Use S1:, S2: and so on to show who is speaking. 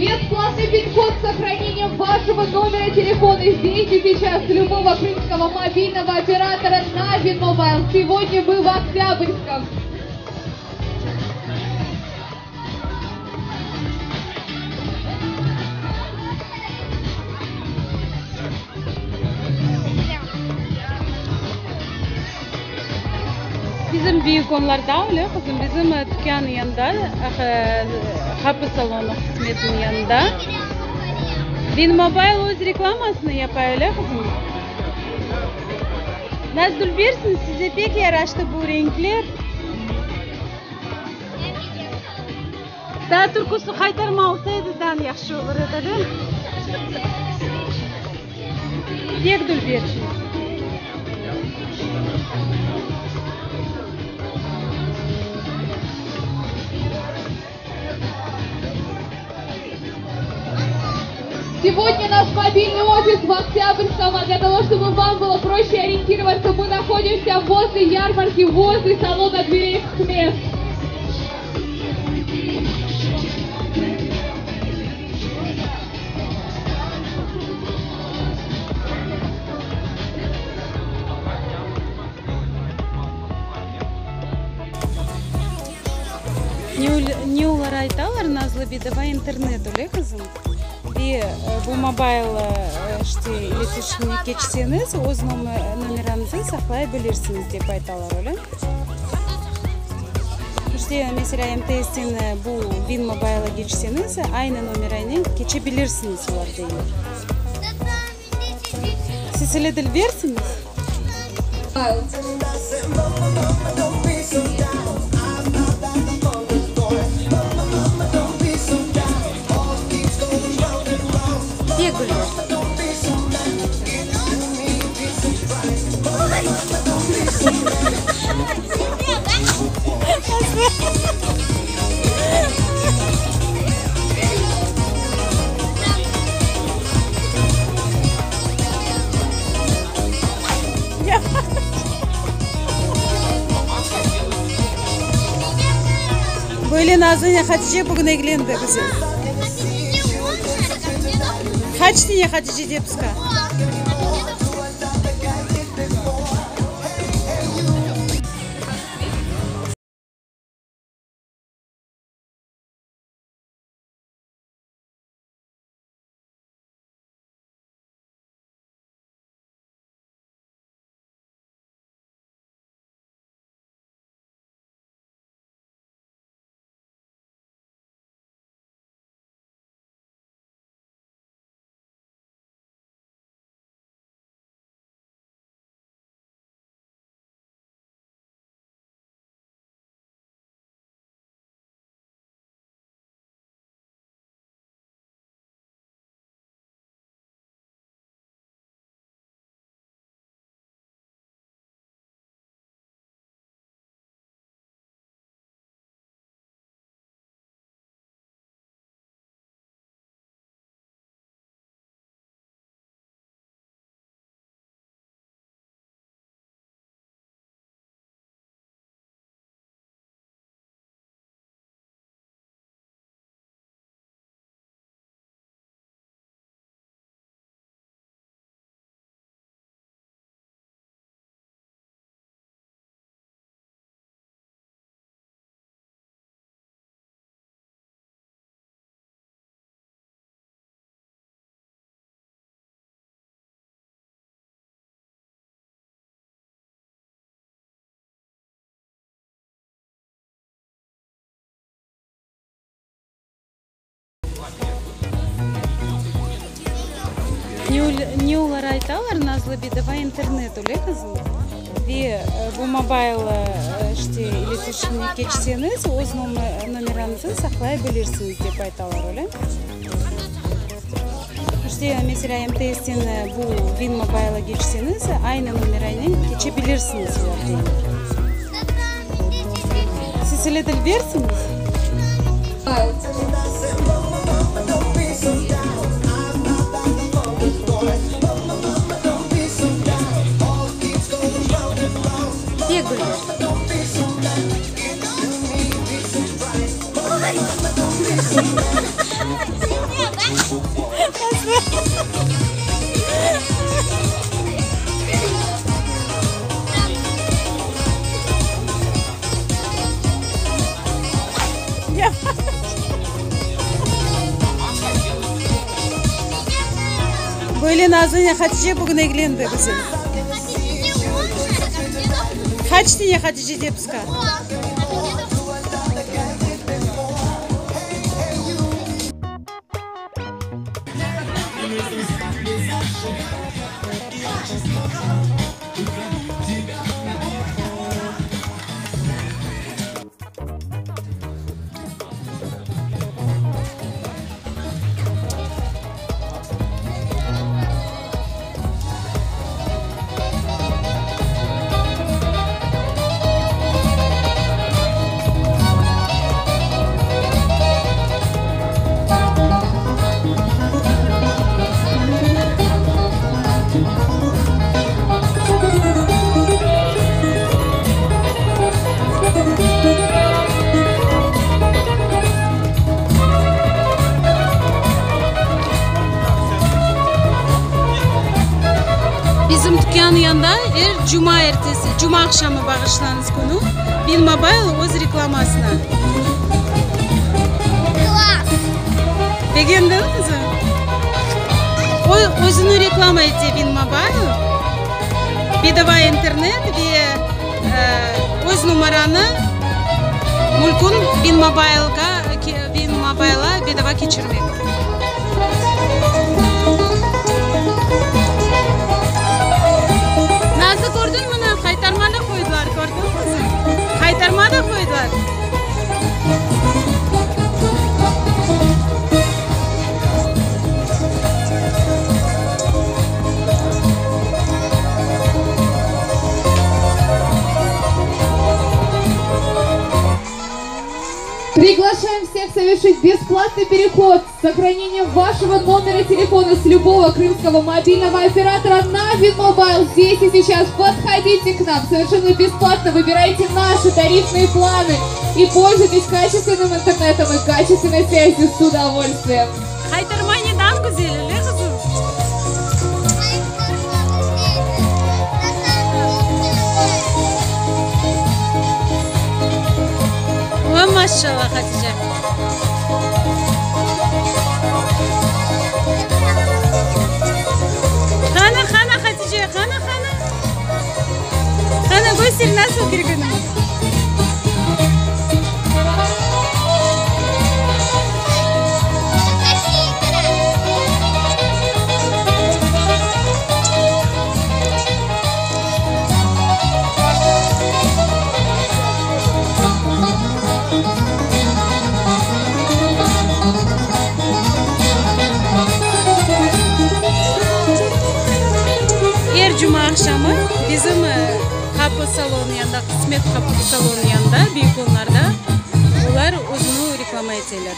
S1: Бесплатный пин-код с сохранением вашего номера телефона. Здесь и сейчас с любого крымского мобильного оператора на Winmobile. Сегодня мы в Октябрьском.
S2: Bizim büyük onlarda öyle, qızım, bizim tükân yanında, qapı salonı hızmetiniñ yanında. Winmobile öz reklamasını yapa, öyle, qızım? Naz dülbersiñ, size pek yaraştı bu renkler. Daa türküsi Haytarma olsa edi, daa yahşı olur edi, de? Pek dülbersiñ.
S1: Сегодня наш мобильный офис в Октябрьском, а для того, чтобы вам было проще ориентироваться, мы находимся возле ярмарки, возле салона дверей Хмес.
S2: Ne olar aytalar, Nazlı bedava internet, öyle qızım? Ve bu mobile işte iletişimine keçseñiz, öz nomerañıznı saqlay bilirsiñiz, dep aytalar, öyle? İşte, meselâ, MTSten bu Winmobile'a keçseñiz, aynı nomeraynen keçe bilirsiñiz, olar deyler. Siz öyle dilbersiñiz. Pek dülber. Böyle Nazlınen Hatice bugün eglendi güzel. Qaç sene Hatice depska? Ne olar aytalar, Nazlı bedava internet, öyle qızım? Ve bu mobile işte iletişimine keçseñiz, öz nomerañıznı saqlay bilirsiñiz, dep aytalar, öyle? İşte, meselâ, MTSten bu Winmobile'a keçseñiz, aynı nomeraynen keçe bilirsiñiz, olar deyler. Siz öyle dilbersiñiz. Pek dülber. Böyle Nazlınen Hatice bugün eglendi güzel. Qaç tene Hatice tepsi? Bizim tükân yanında er cuma ertesi, cuma aqşamı bağışlañız künü, Winmobile öz reklamasını.
S3: Klass!
S2: Begendiñ, qızım? O, özüni reklama ete Winmobile, bedava internet ve öz numaranı mülkün Winmobile'ğa, Winmobile'a bedava keçirmek. Nazlı, kördiñ, mına, qaytarma da qoydılar, kördiñ, qızım? Qaytarma da qoydılar.
S1: Приглашаем всех совершить бесплатный переход с сохранением вашего номера телефона с любого крымского мобильного оператора на Winmobile здесь и сейчас. Подходите к нам совершенно бесплатно, выбирайте наши тарифные планы и пользуйтесь качественным интернетом и качественной связью с удовольствием.
S2: Qaytarma neden güzel, öyle qızım?
S3: Qaytarma
S2: O, maşallah, Hatice. Qana, qana, Hatice, qana, qana. Qana, köster nasıl kirgeni. Er cuma aqşamı bizim qapı salonı yanında, Qısmet qapı salonı yanında, Büyük Onlarda olar özüni reklama eteler.